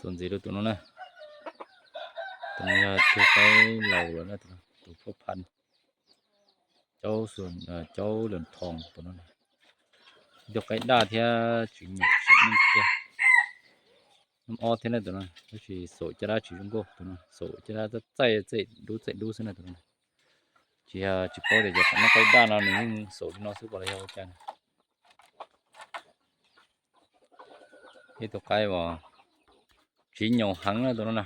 Txuas ntxiv rau tus no na. Tus no yog tus qaib laus lawm na, tus no, tus phuab phan, caub, caub lwm thoos tus no. Ib tug qaib daj thiab tsis nyuam tsis neej kiag. Nub ob thiab na tus no, tab sis xaum caj dab tsis zoo nkauj tus no, xaum caj dab txaij txaij dub txaij dub xwb na tus no. Tsis yog tsis paub tias cov qaib daj no nws yeej xaum li no xwb puas los yog ua cas na. Ib tug qaib uas tsis nyaum heev na tus no na.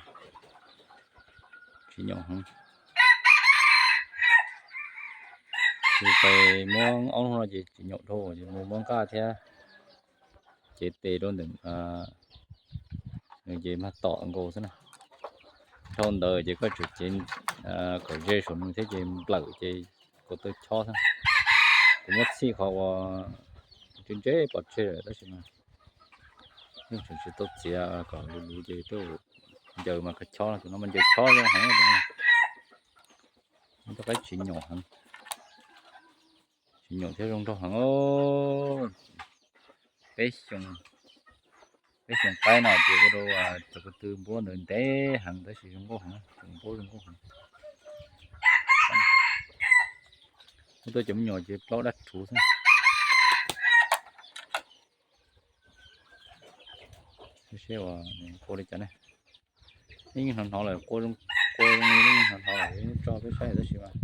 Tsis nyaum heev. Tsis pais muab ob hnub no ces tsis nyaum dhau, ces mus muab nqaj thiab cev tes rau ntawm nws ces mag tom nkaus xwb na. Dhau ntawd ces koj tseem cev kom ze saum nws thiab ces nplawm ces kua tau chob xwb. Kuv muab txhij qhov uas ntse ntse pov tseg lawm tab sis mas yeej tseem tsis tau txiav kom luv luv ces twb ncaws mas khav chob no, tus no mas ncaws chob zoo heev. Tus qaib tsis nyaum heev, tsis nyaum thiab zoo nraug heev. Peb xyoo, peb xyoo qaib no ces ua rau cov ko tw npuab ntawd ntev heev tab sis zoo nkauj heev, tseem npuab zoo nkauj heev. Muab tuaj cov me nyuam ces plaub dab rhuv xwb. Seb uas qua li cas ne. Yeej hnov hnov lawm, qua zoo li yeej hnov hnov lawm, yeej tso peb saib tab sis mas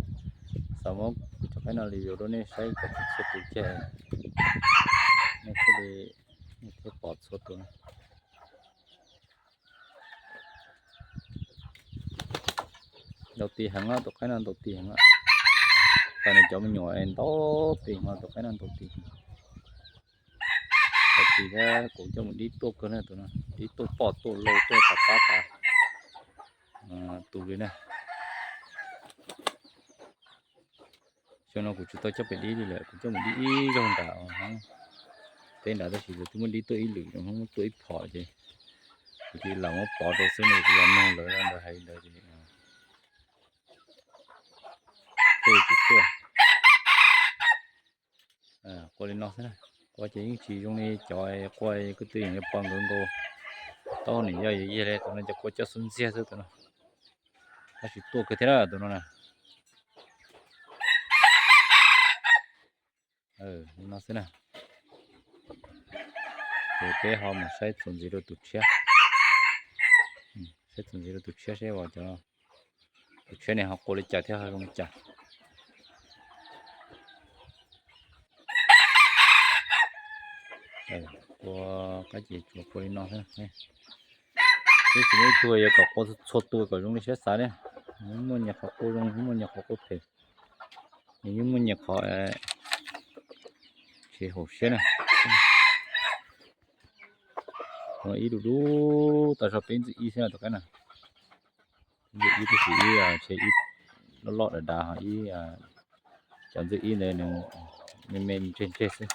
xav muab kuv cov qaib no review rau nej saib kom txhua tus ceg, nej thiaj li, nej thiaj pom txhua tus. Ntaus tis heev, tus qaib no ntaus tis heev. Tam nws cov me nyuam ntaus tis no, tus qaib no ntaus tis. Ntaus tis thiab kuv coj mus dib tuaj kawg na, tus no dib tuaj poj tuaj lau tuaj tas pab tas tus li na. Xyoo no kuv tsis tau coj pem dib li lawm, kuv coj mus dib ib zaug nram teb nrad tab sis lawv twb muab dib tuaj ib lwm, muab tuaj ib phom ces kuv cia li lam muab pov rau xwb no, kuv los nug lawv ntawd hais ntawd ces tuaj tsis tuaj. Qua li no xwb na, qua ces yeej tsis zoo li cov qua ko tw yeej yuav pov nkawd nkaus, taub hau nim yog yog yig li tus no, cov qua coj xub ntxiag xwb tus no. Tab sis tuaj kawg thiab tus no na. Li no xwb na. Ces peb ho mus saib txuas ntxiv rau tus tshiab. Saib txuas ntxiv rau tus tshiab seb uas cov, tus tshiab ne ho qua li cas thiab ho zoo li cas. Qua qaib ces tsuas qua li no xwb. Twb tsis muaj ib tug yuav kom qua txhua tus kom zoo li siab xav li. Yeej muaj nyias qhov qua zoo, yeej muaj nyias qhov qua phem, yeej muaj nyias qhov tsis haum siab na. Ib lub lub tau so peb ntxwg ib xwb tus qaib na. Ntxwg ib tab sis ib, ib loj loj dav dav ho ib, cov ntxwg ib ntawd nws me me ntseg ntseg xwb.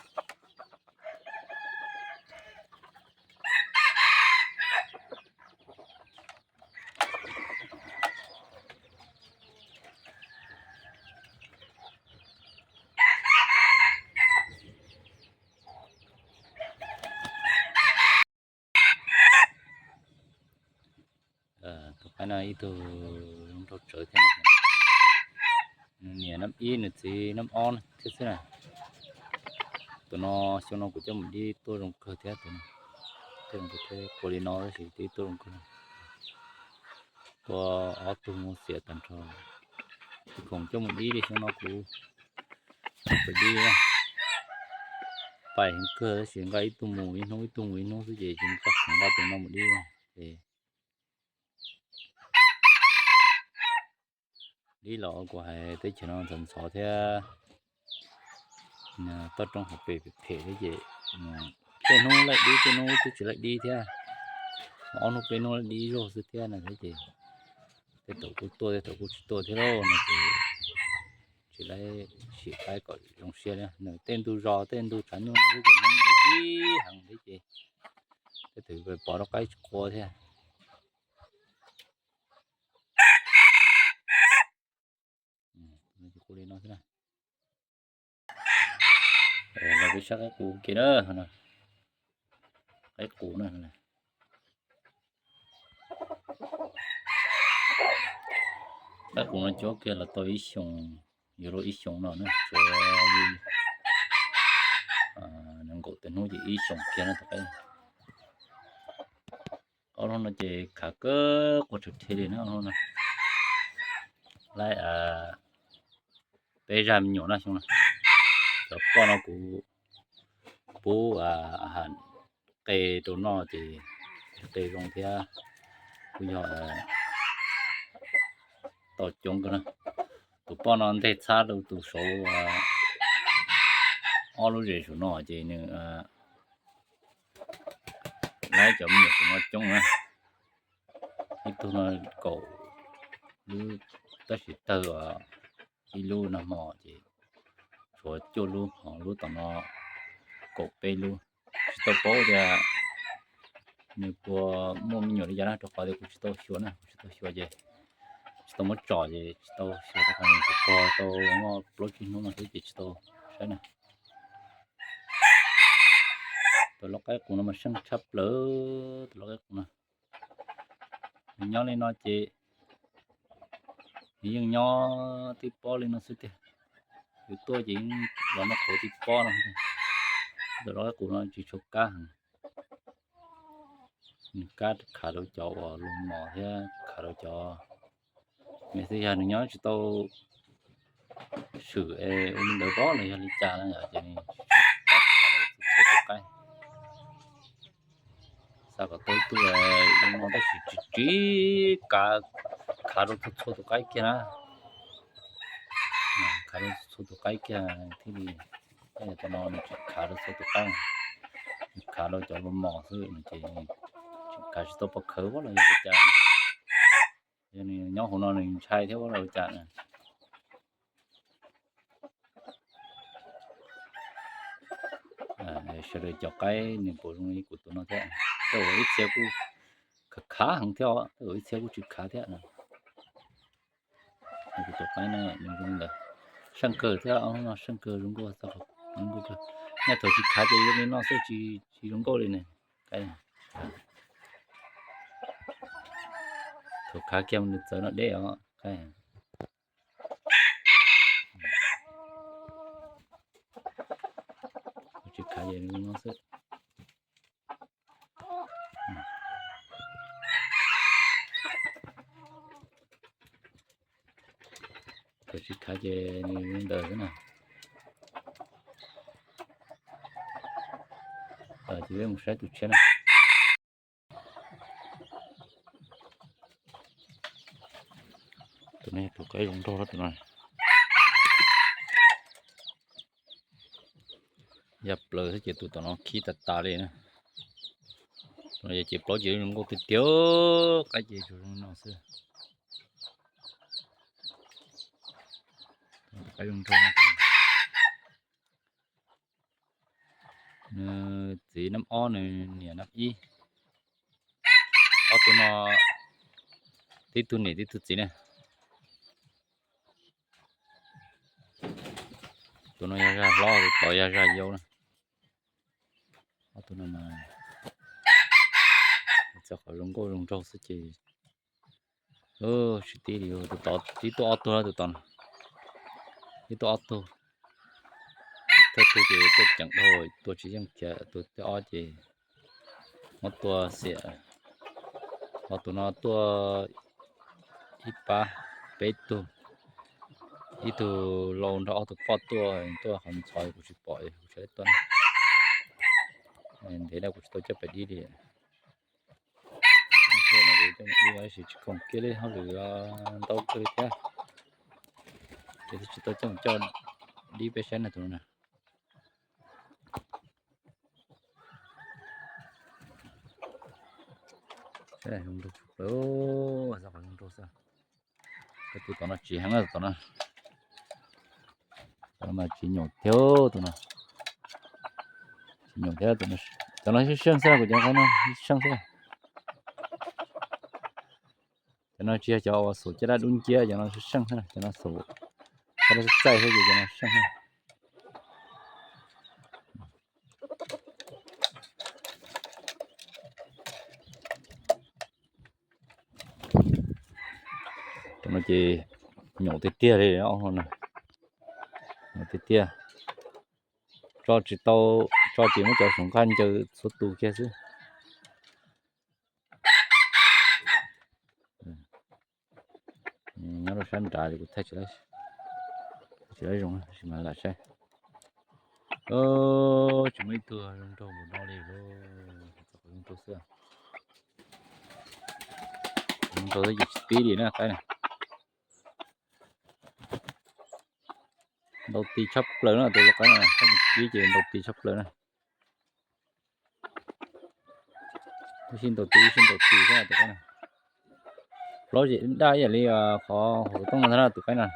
Tus qaib no ib tug zoo nraug tsawv thiab, nws niam nab ib nws txiv nab ob thiab xwb na. Tus no xyoo no kuv coj mus dib tuaj zoo kawg thiab, tus no tuaj zoo kawg thiab, qua li no tab sis dib tuaj zoo kawg. Tua ob tug mus xiam tag nrho. Tus khoom coj mus dib li xyoo no kuv, kuv dib pais heev kawg tab sis nqa ib tug mus ib hnub ib tug mus ib hnub xwb ces tsis nqa, nqa tus no mus dib ces dib los kuv hais teb chaws no ntxhov ntxhov thiab, toj roob hauv pes phem thiab ces tej hnub laij dib tej hnub twb tsis laij dib thiab, ob hnub peb hnub laij dib ib zaug xwb thiab no thiab ces tej thaum kuj tuaj tej thaum kuj tsis tuaj thiab lauj no ces tsis laij sim qaib kom zoo siab li. Nws tej ntug zos tej ntug tsav nyuj no thiab ces hnub ib heev thiab ces tej thaum pom rau qaib tsis qua thiab. Li no xwb na. Los peb saib qaib qus kiag na, qaib qus na. Qaib qus no cuab kiag los tau ib xyoos, yuav luag ib xyoos no na, tsuav li nees nkaum tawm hnub ces ib xyoos kiag no tau qaib. Ob lub no ces khav kawg quaj tshwm rhe li na, ob lub no. Laib peb zaj me nyuam na xyoo no. Cov poj no kuv pub qe rau noj ces qe zoo thiab kuj yog tau coob kawg na. Tus poj no nteg txhab rau tus saud ob lub zes saum no ces nws laib cov me nyuam tus no coob na. Ib tug no kaum lub, tab sis tawg ib lub nag hmo ces tshuav cuaj lub, ho lub tom no kaum peb lub. Tsis tau paub tias nws puas muaj me nyuam li cas na, rau qhov tias kuv tsis tau xyuas na, kuv tsis tau xyuas ces tsis tau muab tsom ces tsis tau xyuas, rau qhov nws kuj pog tau muaj plaub tsib hnub no xwb ces tsis tau saib na. Tus lau qaib qus no mas seej tshaj plaws, tus lau qaib qus no. Nws nyob li no ces nws yeej nyob tib pob li no xwb tiag. Yus tuaj ces yeej los noj qhuav tib pob no. Tus lau qaib qus no tsis tshua kab heev. Nws kab khav rau cov uas luag mos thiab khav rau cov me xwb, yog nws nyob tsis tau swm es ua li ntawd pob los yog li cas no ces nws tsis tshua kab khav rau txhua tus qaib. Xav kom tau ib tug zoo no tab sis tsis tsis kav khav rau txhua txhua tus qaib kiag na. Khav rau txhua tus qaib kiag thiaj li, tab sis tam no nws tsis khav rau txhua tus qaib, nws khav rau cov luag mos xwb no ces nws tsis khav, tsis tau pov khawv los yog li cas. Yog nws nyob hauv no nws ntshai thiab los li cas na. Sawv daws cov qaib nws puas zoo li kuv tus no thiab. Tej zaum ib txhia kuj khav khav heev thiab, tej zaum ib txhia kuj tsis khav thiab. Kuv tus qaib no nws zoo li ntawd, seej kawg thiab, no seej kawg zoo nkauj, zoo nkauj kawg. Nyob thaum tsis khav ces yuav li no xwb, tsis zoo nkauj li ne. Thaum khav kiag nws txawv no deb os. Tsis khav ces no xwb. Thaum tsis khav ces nws ntawd xwb na. Ces peb mus saib tus tshiab na. Tus no yog tus qaib zoo nraug, tus no ya plaws xwb ces tus tom no khib tas tas li na. Tus no ces plaub ces zoo nkauj tiag tiag, qaib ces tsuas zoo no xwb. Qaib zoo nraug. Nws txiv nab ob, nws niam nab ib. Ob tug no tib tug niam tib tug txiv ne. Tus no yog zaj hlob, tus tod yog zaj yau na. Ob tug no mas txog qhov zoo nkauj zoo nraug xwb ces tsis tib li. Tus tod tib tuaj ob tug, tus tod tib tuaj ob tug. Thawj tug ces tuaj ceev dhau, tua tsis yeej kiag. Tus thib ob ces muab tua xiam. Ho tus no tuaj ib pab peb tug, ib tug lau nrog ob tug poj tuaj, tuaj qhov ntxhov kuv tsis pom, kuv tsis tuaj na. Ntev lawm kuv tsis tau coj pem dib li. Ib tab sis tsis khoom kiag li, hauj lwm ntau kawg li thiab, ces twb tsis tau coj mus coj dib peb saib na tus no na. Zoo nraug, zoo nraug xwb. Tus tom no tsis heev na, tus tom no. Tus no mas tsis nyuam thiab, tus no tsis nyuam thiab. Cov no seej seej xwb, kuv cov no seej xwb. Cov no tsis yog cov uas xum caj dab dub nciab, cov no seej xwb, cov no xum caj dab txaij xwb ces cov no seej xwb. Tus no ces Nyaum tiag tiag li ob no na. Nyaum tiag tiag. Tso tsis tau, tso ces muab cov xyoob nqaj ncaws txhua tus kiag xwb. Nyob rau sab nrad kuv thaij tsis tau zoo, tab sis mas lam saib. Tsis muaj ib tug zoo nraug npaum no li lauj. Zoo nraug xwb. Zoo nraug tab sis tsis pib li na qaib na. Ntaus ti tshaj plaws na tus lau qaib no, ib ces ntaus ti tshaj plaws na. Ib sij ntaus ti ib sij ntaus ti xwb tus qaib no. Plaub zem daj ib yam li qhov hauv xov tooj no ntag na tus qaib no.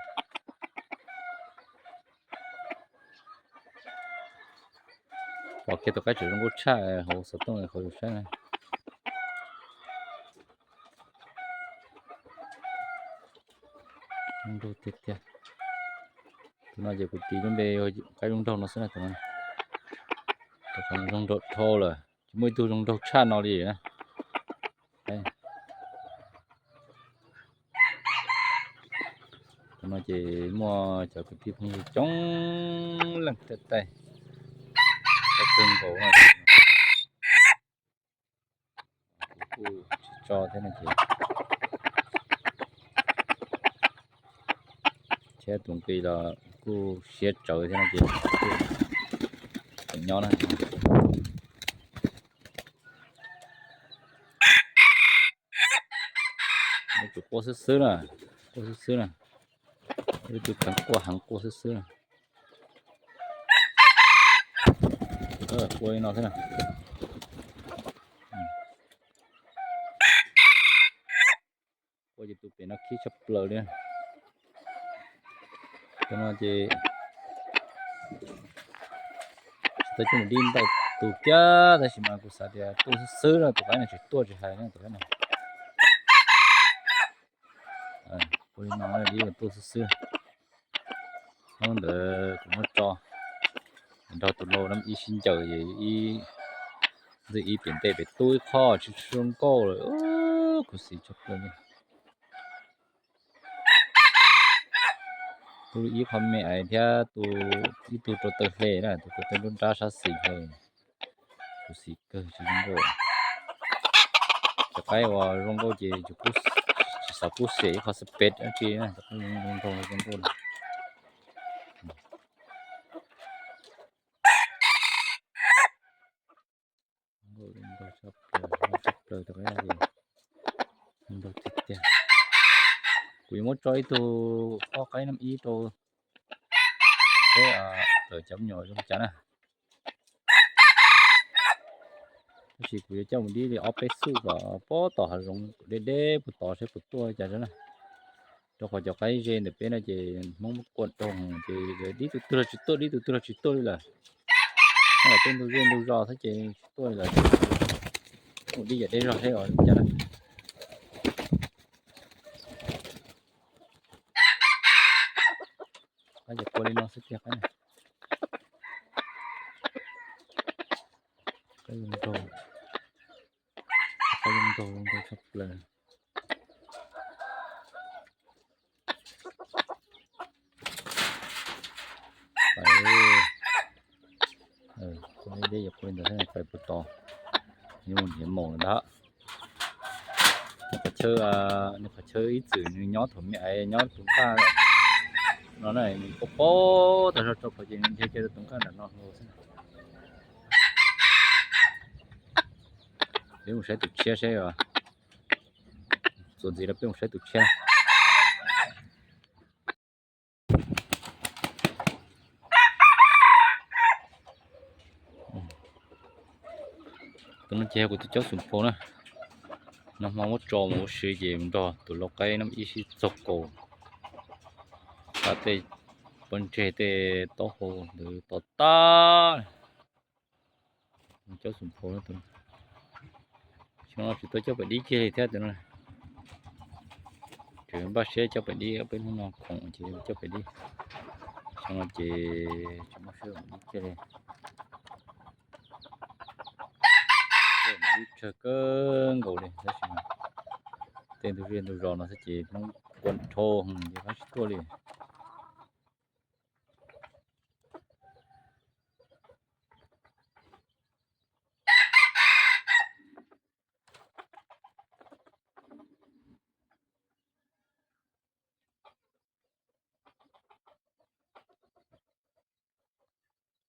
Pom kiag tus qaib tseem zoo nkauj tshaj hauv xov tooj qhov yus saib na. Zoo nraug tiag tiag. Tus no ces kuv tis lub npe qaib zoo nraug no xwb na tus no. Tus no zoo nraug dhau lawm, tsis muaj ib tug zoo nraug tshaj no li na. Tus no ces muaj cov kwv tij phooj ywg coob leej thiab tais, tau kawg nkaus no. Kuv kuj tsis tso thiab no ces thiab tus nqi los kuj siab tsawv thiab no ces kuj tseem nyob na. Yuav tsum quaj xwb xwb na, quaj xwb xwb na. Ib tug kheev quaj heev quaj xwb xwb na. Quaj li no xwb na. Quaj ces tus pem no khib tshaj plaws li. Tus no ces tsis tau coj mus dib ntau tus kiag tab sis mas kuv xav tias tuaj xwb xwb na, tus qaib no tsis tuaj tsis hais na tus qaib no. Ua li no dib tuaj xwb xwb. Hnub ntawd kuv muab tso nrog tus lau nab ib sib ncaws es ib ntxwg ib pem ntej pem tub ib qho tsis zoo nkauj lawm, khuv xim tshaj plaws li. Tub ib qho me aiv thiab tus ib tug rau taw hle na, tus rau taw nruab nrab sab xis hle. Khuv xim kawg tsis zoo nkauj. Cov qaib uas zoo nkauj ces tsis xav pub xem ib qho space dab tsi na, zoo nraug zoo nkauj na. Zoo nkauj tshaj plaws, zoo nkauj tshaj plaws tus qaib no ces zoo nraug tiag tiag. Kuv yuav muab tso ib tug ob qaib nab ib rau peb tawm cov me nyuam zoo cas na. Tab sis kuv yuav coj mus dib li ob peb xuj kom puag tom hav zoov deb deb puag tod saib puas tuaj li cas na. Rau qhov cov qaib ze ntawm peb no ces Hmoob muab kuam rau ces dib tus twg los tsis tuaj, dib tus twg los tsis tuaj li lawm. Tej ntug zej ntug zos thiab ces tsis tuaj li lawm. Mus dib yam deb zog seb os cas na. Qaib ces qua li no xwb tiag qaib na. Qaib zoo nraug, qaib zoo nraug, zoo nraug tshaj plaws. Deb deb yuav qua li ntawd thiab pais puag tod, yuav mus nrhiav maum lawm ntag. Nws qhov chaw, nws qhov chaw ib txwm nws nyob thaum me aiv nyob tus nqaj no na, nws paub paub tas zog rau qhov ces nws nrhiav kiag rau tus nqaj nram no xwb. Peb mus saib tus tshiab seb, txuas ntxiv rau peb mus saib tus tshiab. Tus no ces yog kuv tus caub xum phau na. Nag hmo muab tso mus ua si ces nrog tus lau qaib nab ib sib txog kaus, xa tej pob ntseg tej taub hau ntawd to tag. Caub xum phau, xyoo no tsis tau coj pem dib kiag li thiab tus no. Tseem npaj siab coj pem dib, peb hnub no khoom ces coj pem dib. Xyoo no ces tsis muaj siab dib kiag li. Dib tsawg kawg nkaus li tab sis tej ntug zej ntug zos no xwb ces Hmoob quaj dhau ces pab tsis tuaj li.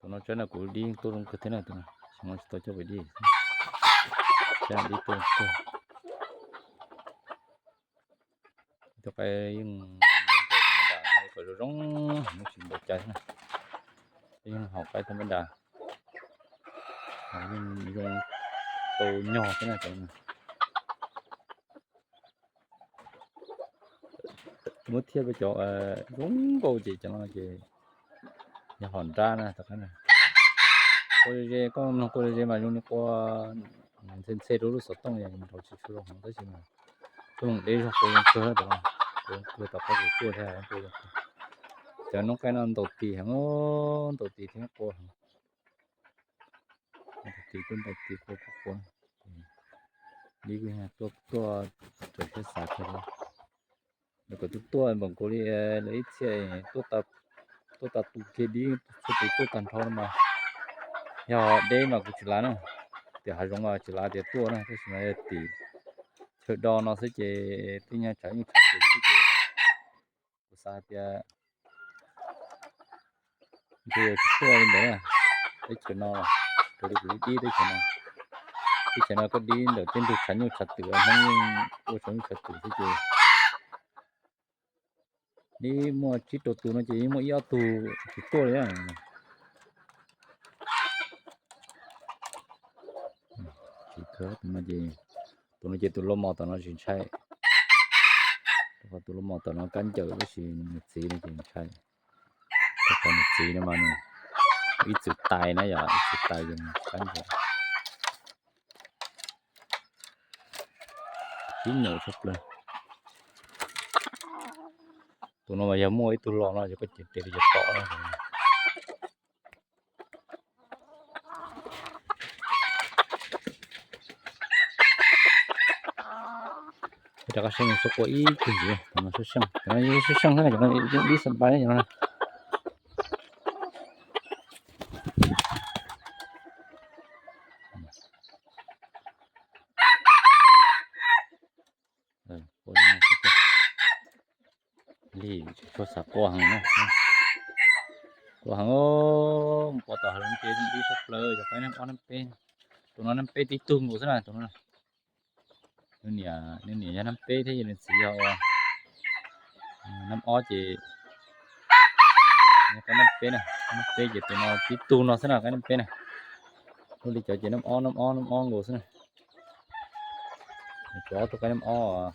Tus no tsaib no kuv dib tuaj zoo kawg thiab na, tus no xyoo no tsis tau coj pem dib, tsaib dib tuaj kawg. Cov qaib yeej kom zoo zoo, yeej tsis npaum cas na, yeej haum qaib thaj mab das, yeej zoo tau nyog thiab na cov no. Muab thiaj rau cov zoo nkauj ces cov no ces yog hom nrab na, tom qab na. Qua ze ze, koj mloog qua ze ze mas zoo li qua ntxhe ntxhe rau lub xov tooj, nrau tsis tshua zoo heev tab sis mas tuaj mloog deb zog qua zoo kawg, qua zoo kawg, tom qab kuv tuaj thiab qua zoo kawg. Cov noob qaib no ntaus tis heev, ntaus tis thiab qua heev. Ntaus tis tuaj ntaus tis qua qua qua. Dib kuj tuaj tuaj raws siab xav kiag li. Lawv kom tuaj tuaj npaum nkaus li lawv ib txhia tuaj tas tu kiag dib txhua tus tuaj tag nrho no mas, yog deb mas kuv tsis lav na, tiam hav zoov mas tsis lav tias tuaj na, tab sis mas yog tim chaw do no xwb ces tej nyuag tshav nyuj tshav twm xwb ces kuv xav hais tias ntshe yuav tsis tuaj li ntawd na. Teb chaws no raws li kuv dib teb chaws no, teb chaws no koj dib ntawm tej ntug tshav nyuj tshav twm, Hmoob yeej ua tshav nyuj tshav twm xwb ces dib muaj tsib rau tus no ces yeej muaj ib ob tug tsis tuaj li na. Tsis kawg, tus no ces, tus no ces tus loj mos tom no tsis ntshai, rau qhov tus loj mos tom no kab ncaws tab sis nws txiv no ces ntshai. Rau qhov nws txiv no mas nws ib txwm tais na yom, ib txwm tais ces nws kab ncaws. Tib nyaum tshaj plaws. Tus no mas yog muaj ib tug los no ces koj cev tes li cov tom na. Rov qab saib nws xub qua ib tug ntxiv, tus no sab seej, tus no sab seej xwb na, tus no dib xab npai cov no. Li tsis tshua xav qua heev na. Qua heev, mus qua tom hav zoov ces dib tshaj plaws, cov qaib nab ob nab peb. Tus no nab peb tib tug nkaus xwb na tus no. Nws niam, nws niam yog nab peb thiab yog nws txiv yog ua nab ob ces, qaib nab peb na, nab peb ces tus no tib tug no xwb na, qaib nab peb na. Ua li cov ces nab ob nab ob nab ob nkaus xwb na. Cov ob tug qaib nab ob,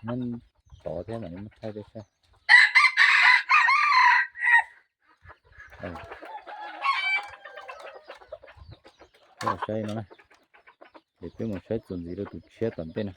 nab tsov thiab mas muab thaij peb saib. Peb mus saib no na, ces peb mus saib txuas ntxiv rau tus tshiab tom ntej na.